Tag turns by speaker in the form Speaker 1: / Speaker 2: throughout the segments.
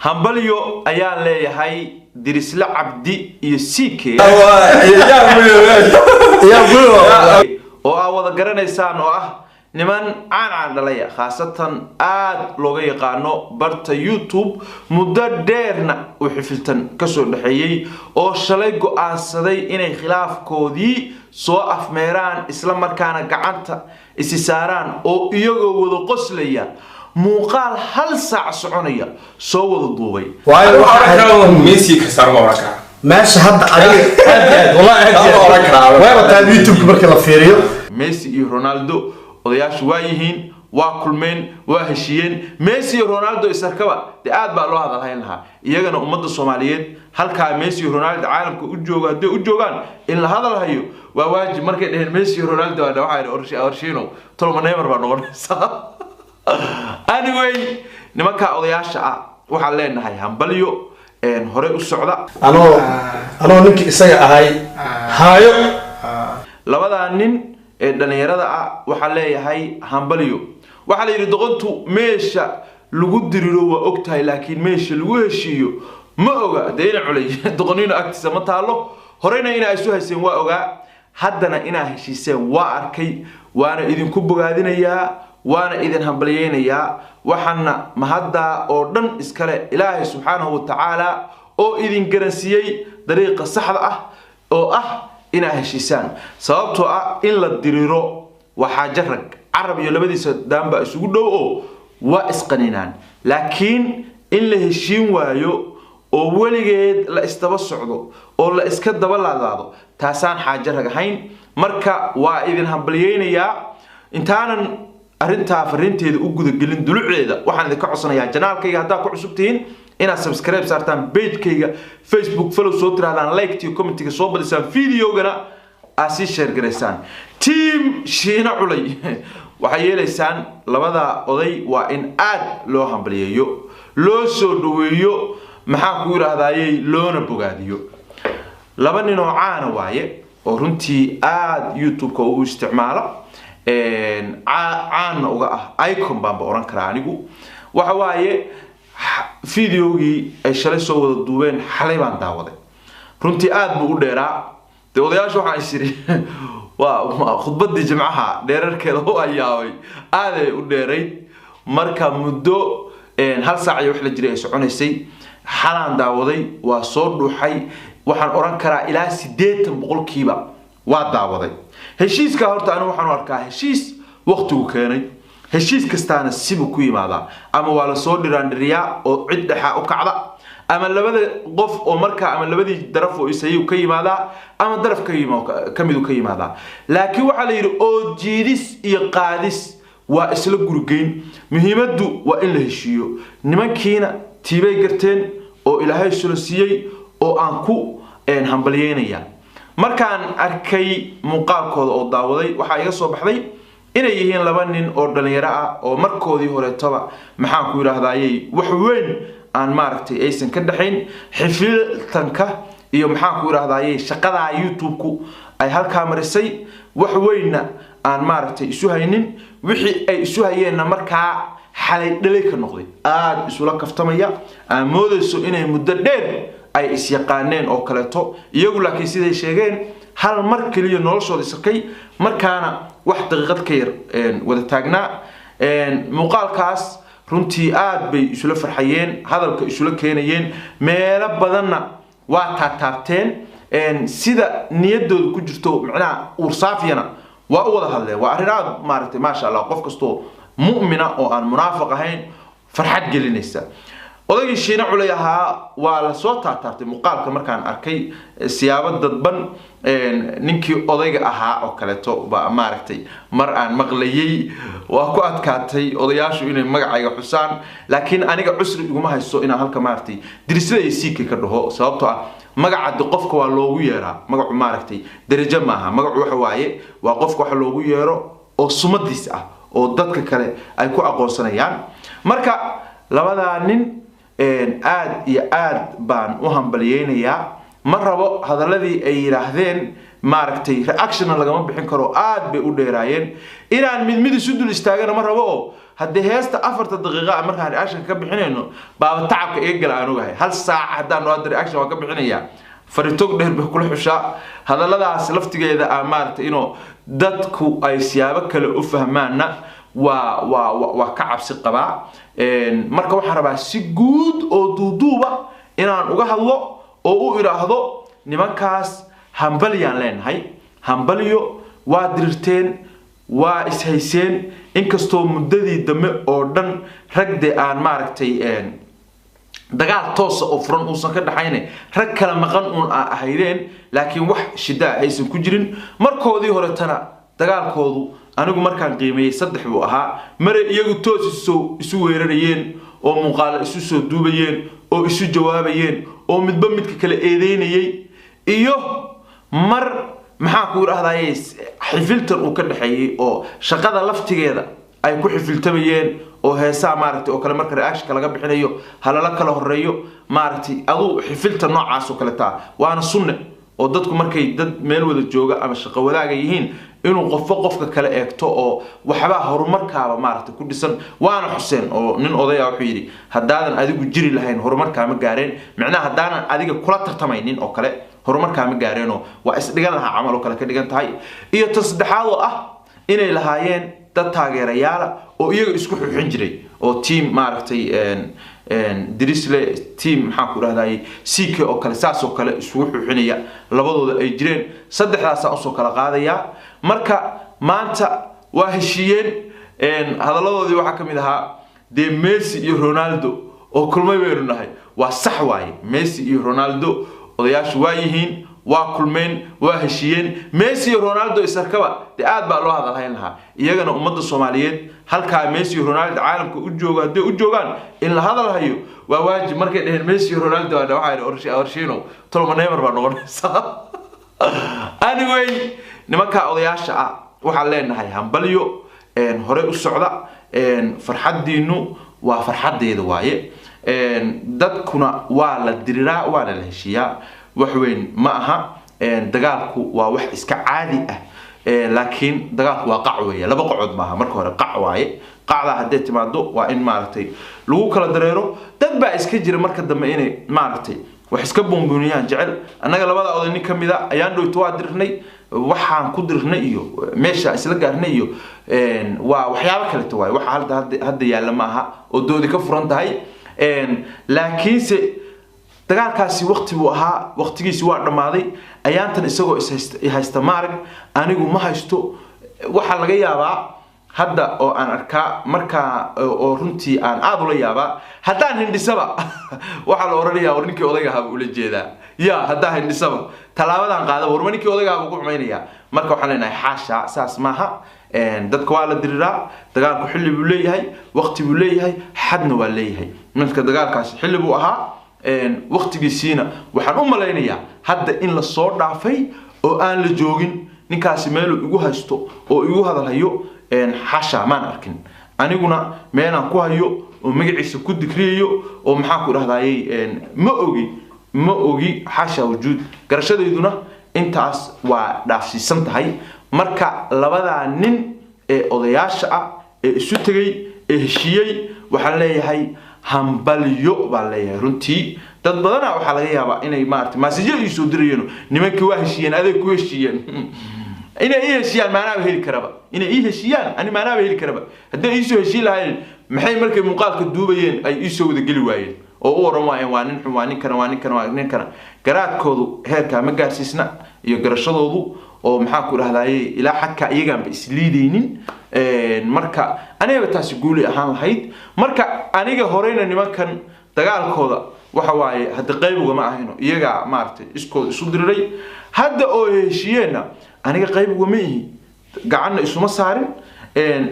Speaker 1: Hambalyo ayaan leeyahay Dirisle Cabdi iyo CK oo aa wada garanaysaan, oo ah niman caan caan dhalaya, khaasatan aada looga yaqaano barta YouTube, muddo dheerna uu xifiltan kasoo dhexeeyey, oo shalay go-aansaday inay khilaafkoodii soo afmeeraan, isla markaana gacanta isi saaraan, oo iyagoo wada qoslaya muuqaal hal saac soconaya soo wada duubay.
Speaker 2: Messi Cristiano ma oran karaa?
Speaker 3: Meesha hadda adiga aad iyo aad, wallahi aad iyo
Speaker 2: Lama oran karaa.
Speaker 3: aad wayba tahay YouTube marka la fiiriyo.
Speaker 1: Messi iyo Ronaldo odayaashu waa yihiin, waa kulmeen, waa heshiiyeen. Messi iyo Ronaldo isarkaba dee aad baa loo hadalhayn lahaa iyagana. Ummadda Soomaaliyeed halkaa Messi iyo Ronaldo caalamka u joogo, hadday u joogaan in la hadal hayo waa waajib. Markay dheheen Messi iyo Ronaldo, waa waxaa yidhi Orshino tolma Neymar baa noqonaysaa. Anyway, nimanka odayaasha ah waxaan leenahay hambalyo, horey u socda.
Speaker 3: Anoo ninkii isaga ahay haayo.
Speaker 1: Labadaa nin ee dhalinyarada ah waxaa leeyahay hambalyo. Waxaa la yidhi doqontu meesha lagu diriro waa og tahay, laakiin meesha lagu heshiiyo ma oga. Dee ina culay doqoniino agtiisa ma taalo. Horeyna inaa isu hayseen waa ogaa, haddana inaa heshiiseen waa arkay, waana idinku bogaadinayaa, waana idin hambalyeynayaa. Waxaana mahaddaa oo dhan iskale Ilaahay subxaanahu wa tacaala oo idin garansiiyey dariiqa saxda ah, oo ah inaa heshiisaan, sababtoo ah in la diriro waa xaajo rag. Carab iyo labadiisa daanbaa isugu dhow oo waa isqaninaan, laakiin in la heshiin waayo oo weligeed la isdaba socdo oo la iska daba laadaado, taasaan xaajo rag ahayn. Marka waa idin hambalyeynayaa. Intaanan arrintaa fariinteeda u gudagelin dulucdeeda, waxaan idinka codsanayaa channelkayga haddaa ku cusub tihiin inaad subscribe saartaan, pagekayga Facebook follow soo tirahdaan, like iyo commentiga soo badisaan, videogana aad sii share garaysaan. Team Shiina Culay waxay yeelaysaan, labada oday waa in aad loo hambalyeeyo, loo soo dhaweeyo, maxaan ku yidhaahdayey, loona bogaadiyo. Laba nin oo caana waaye oo runtii aada YouTube-ka u isticmaala, caanna uga ah, icon baanba oran karaa anigu. Waxa waaye videogii ay shalay soo wada duubeen xalay baan daawaday, runtii aada buu u dheeraa. Dee odayaasha waxaan is iri waa khudbadii Jimcaha dheerarkeeda u ayaabay, aaday u dheerayd. Marka muddo hal saac iyo wax la jiray ay soconaysay xalaan daawaday, waa soo dhuuxay. Waxaan oran karaa ilaa 80% waa daawaday. Heshiiska horta anigu waxaan u arkaa heshiis waqtigu keenay. Heshiis kastaana sibuu ku yimaadaa: ama waa lasoo dhiraandhiriyaa oo cid dhexaa u kacda, ama labada qof oo markaa ama labadii daraf oo isayu ka yimaadaa, ama daraf ka midu ka yimaadaa. Laakiin waxaa la yidhi oo jiidis iyo qaadis waa isla gurigeyn. Muhiimaddu waa in la heshiiyo. Nimankiina tiibay garteen oo Ilaahay sula siiyey oo aan ku hambalyeynaya. Markaan arkay muuqaalkooda oo daawaday, waxaa iga soo baxday inay yihiin laba nin oo dhalinyaro ah oo markoodii horeetoba, maxaan ku yidhaahdayey, wax weyn aan maaragtay aysan ka dhexayn xifiltanka iyo, maxaan ku yidhaahdayey, shaqadaa YouTube-ku ay halkaa marisay. Wax weynna aan maaragtay isu haynin, wixii ay isu hayeenna markaa xalay dhalay ka noqday, aada isula kaftamaya, aan moodayso inay muddo dheer ay isyaqaaneen oo kaleeto iyagu. Laakiin siday sheegeen, hal mar keliya noloshooda isarkay, markaana wax daqiiqad ka yar wada taagnaa. Muuqaalkaas runtii aad bay isula farxayeen, hadalka isula keenayeen, meelo badanna waa taataabteen, sida niyadooda ku jirto macnaha uursaafiyana waa u wada hadleen. Waa arrin aad maaragtay, maasha Allah, qof kastoo mu'mina oo aan munaafiq ahayn farxad gelinaysa. Odaygii Shiine Culay ahaa waa la soo taataabtay muuqaalka. Markaan arkay siyaabo dadban, ninkii odayga ahaa oo kaleeto ba maaragtay mar aan maqlayay, waa ku adkaatay odayaashu inay magacayga xusaan, laakiin aniga cusri iguma haysto inaan halka maaragtay Dirisada iyo Siikay ka dhaho, sababtoo ah magaca de qofka waa loogu yeeraa. Magacu maaragtay darajo maaha. Magacu waxa waaye waa qofka waxa loogu yeero oo sumadiis ah oo dadka kale ay ku aqoonsanayaan. Marka labadaa nin aad iyo aad baan u hambalyeynayaa. Ma rabo hadaladii ay yidhaahdeen Maaragtay, reactionna lagama bixin karo, aad bay u dheeraayeen. Inaan mid mid isu dul istaagana ma rabo, oo haddii heesta 4ta daqiiqa ah markaan reactionka ka bixinayno baaba tacabka iga gala aan ogahay. Hal saac haddaan hadda reaction waan ka bixinayaa. Faritog dheer bay kula xushaa hadalladaas laftigeeda ah. Maaragtay, inuu dadku ay siyaabo kale u fahmaanna waa ka cabsi qabaa. Marka waxaan rabaa si guud oo duuduuba inaan uga hadlo oo u idhaahdo nimankaas hambalyaan leenahay, hambalyo. Waa dirirteen, waa ishayseen, inkastoo muddadii dambe oo dhan ragde aan maaragtay dagaal toosa oo furan uusan ka dhaxayne, rag kala maqan uun a ahaydeen, laakiin wax shidaa aysan ku jirin. Markoodii horetana dagaalkoodu anigu markaan qiimeeyey saddex buu ahaa. Maray iyagu toos isu weerarayeen oo muuqaalo isu soo duubayeen oo isu jawaabayeen oo midba midka kale eedeynayay, iyo mar maxaa ku idhahdaye xifiltan uu ka dhexeeyey oo shaqada laftigeeda ay ku xifiltamayeen oo heesaha maaragtay oo kale marka reactionka laga bixinayo halala kala horeeyo, maaragtay, aduu xifilta noocaas oo kale taa. Waana sunne oo dadku markay dad meel wada jooga ama shaqo wadaaga yihiin inuu qofba qofka kale eegto oo waxbaa horumarkaaba maaragtay ku dhisan. Waana xuseen oo nin odaya wuxuu yidhi, haddaadan adigu jiri lahayn horumarkaa ma gaareen. Micnaha haddaanan adiga kula tartamaynin oo kale horumarkaa ma gaareenoo waa isdhigan lahaa camal oo kale ka dhigan tahay. Iyo ta saddexaad oo ah inay lahaayeen dad taageerayaala oo iyaga isku xuxin jiray oo team maaragtay Dirisle, team maxaan ku dhahday CK oo kale, saas oo kale isugu xuxinaya labadooda ay jireen. Saddexdaasaan usoo kala qaadayaa. Marka maanta waa heshiiyeen. Hadalladoodii waxaa ka mid ahaa dee Messi iyo Ronaldo oo kulmay baynu nahay. Waa sax waaye, Messi iyo Ronaldo odayaashu waa yihiin, waa kulmeen, waa heshiiyeen. Messi iyo Ronaldo isarkaba dee aad baa loo hadalhayn lahaa. Iyagana ummadda Soomaaliyeed halkaa Messi iyo Ronaldo caalamka u joogo hadday u joogaan in la hadal hayo waa waajib. Markay dheheen Messi iyo Ronaldo waa waxaa orshino tolma Neymar baa noqonaysa. Anyway, nimanka odayaasha ah waxaan leenahay hambalyo, hore u socda. Farxaddiinu waa farxaddeeda waaye. Dadkuna waa la diriraa waana la heshiiyaa, wax weyn ma aha. Dagaalku waa wax iska caadi ah, laakiin dagaalku waa qac weeye, laba qocood maaha. Marka hore qac waaye, qacdaa hadday timaado waa in maaragtay lagu kala dareero. Dad baa iska jira marka dambe inay maaragtay wax iska buunbuuniyaan jecel. Annaga labada oday nin ka mid a ayaan dhowto waa dirirnay. Waxaan ku dirirnay iyo meesha isla gaarnay iyo waa waxyaabo kaleto waaye, waxa hadda yaalla ma aha oo doodi ka furan tahay. Laakiinse dagaalkaasi waqti buu ahaa, waqtigiisi waa dhammaaday. Ayaantan isagoo ishaysta maarag anigu ma haysto. Waxaa laga yaabaa hadda oo aan arkaa markaa oo runtii aan aada ula yaabaa, haddaan hindhisaba waxaa la odhanayaa war ninkii odayga ahaa buu ula jeedaa. Ya haddaan hindhisaba tallaabadan qaadaba warma ninkii odayga ahaa buu ku xumaynayaa. Marka waxaan leenahay xaasha, saas maaha. Dadka waa la diriraa, dagaalku xilli buu leeyahay, waqti buu leeyahay, xadna waa leeyahay. Marka dagaalkaasi xilli buu ahaa, waqtigiisiina waxaan u malaynayaa hadda in la soo dhaafay oo aan la joogin. Ninkaasi meeluu igu haysto oo igu hadalhayo xasha maan arkin, aniguna meelaan ku hayo oo magaciisa ku dikriyayo oo maxaan ku dhahdayey ma ogi, ma ogi, xasha wujuud. Garashadayduna intaas waa dhaafsiisan tahay. Marka labadaa nin ee odayaasha ah ee isu tegay ee heshiiyey waxaan leeyahay hambalyo baan leeyahay. Runtii dad badanaa waxaa laga yaabaa inay maarata maasijyo ii soo dirayeen, nimankii waa heshiiyeen, adeeg ku heshiiyeen. Inay ii heshiiyaan maanaaba heli karaba, inay ii heshiiyaan ani maanaaba heli karaba. Hadday iisoo heshiin lahaayeen maxay markay muuqaalka duubayeen ay iisoo wada geli waayeen oo u oran waayeen waa nin xun, waa nin kana, waa nin kana, waa nin kana? Garaadkoodu heerkaa ma gaarsiisna iyo garashadoodu oo maxaa ku dhahdaye ilaa xadka iyagaanba isliidaynin. Marka anigaba taasi guuli ahaan lahayd. Marka aniga horeyna nimankan dagaalkooda waxa waaye hadda qayb ugama ahayno, iyagaa maaragtay iskooda isu diriray. Hadda oo heshiiyeenna aniga qayb ugama ihi, gacanna isuma saarin,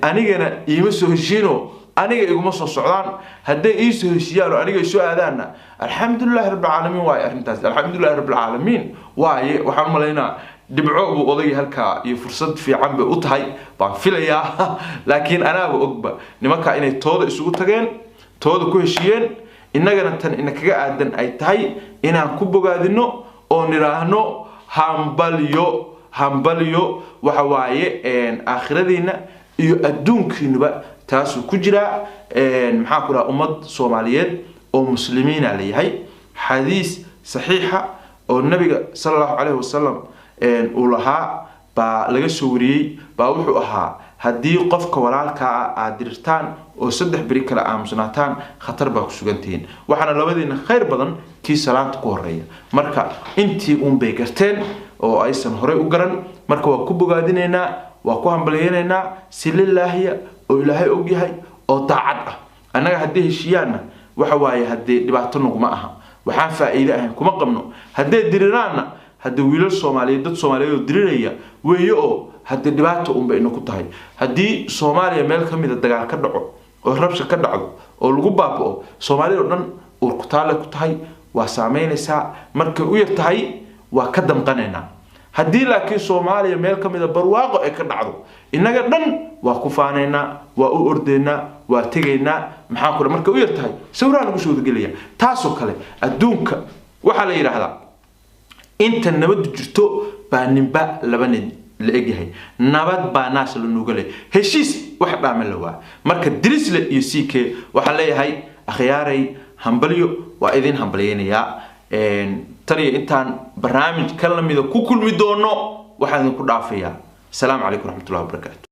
Speaker 1: anigana iima soo heshiino, aniga iguma soo socdaan. Hadday ii soo heshiiyaan oo aniga isoo aadaanna alxamdulilahi rabbilcaalamiin waaye arrintaas, alxamdulilahi rabbilcaalamiin waaye. Waxaan u malaynaa dhibco buu odaygii halkaa iyo fursad fiican bay u tahay baan filayaa. Laakiin anaaba ogba nimankaa inay tooda isugu tageen, tooda ku heshiiyeen, innagana tan ina kaga aadan ay tahay inaan ku bogaadino oo nidhaahno hambalyo. Hambalyo waxa waaye aakhiradiina iyo adduunkiinuba taasuu ku jiraa. Maxaa ku dhaha, ummad Soomaaliyeed oo muslimiina layahay, xadiis saxiixa oo nabiga sala Allahu calayhi wasalam uu lahaa baa laga soo wariyey, baa wuxuu ahaa: haddii qofka walaalkaa aad dirirtaan oo 3 beri kale aamusnaataan, khatar baa ku sugantihiin, waxaana labadiina khayr badan kii salaanta ku horeeya. Marka intii uun bay garteen oo aysan horey u garan. Marka waa ku bogaadinaynaa, waa ku hambalyaynaynaa si lilaahiya oo Ilaahay og yahay oo daacad ah. Annaga haddii heshiiyaanna waxa waaye haddii dhibaato naguma aha, waxaan faa'iide ahayn kuma qabno. Hadday diriraanna, haddii wiilal Soomaaliyeed, dad Soomaaliyeed oo diriraya weeye, oo haddii dhibaato unbay inaku tahay. Haddii Soomaaliya meel ka mida dagaal ka dhaco oo rabsha ka dhacdo oo lagu baaba'o, Soomaalida oo dhan uurkutaale ku tahay, waa saameynaysaa, markay u yar tahay waa ka damqanaynaa. Haddii laakiin Soomaaliya meel ka mida barwaaqo ay ka dhacdo, innaga dhan waa ku faanaynaa, waa u ordaynaa, waa tegaynaa. Maxaa kule, markay u yar tahay sawiraha lagu soo wadagelaya. Taasoo kale adduunka waxaa la yidhaahdaa inta nabadu jirto baa ninba laba nin la egyahay, nabad baa naas la nuuga leh, heshiis wax dhaama la waa. Marka Dirisle iyo CK waxaan leeyahay akhyaaray, hambalyo, waa idin hambalyaynayaa. Tan iyo intaan barnaamij ka lamida ku kulmi doono, waxaan idinku dhaafayaa asalaamu calaykum raxmatullahi wabarakaatu.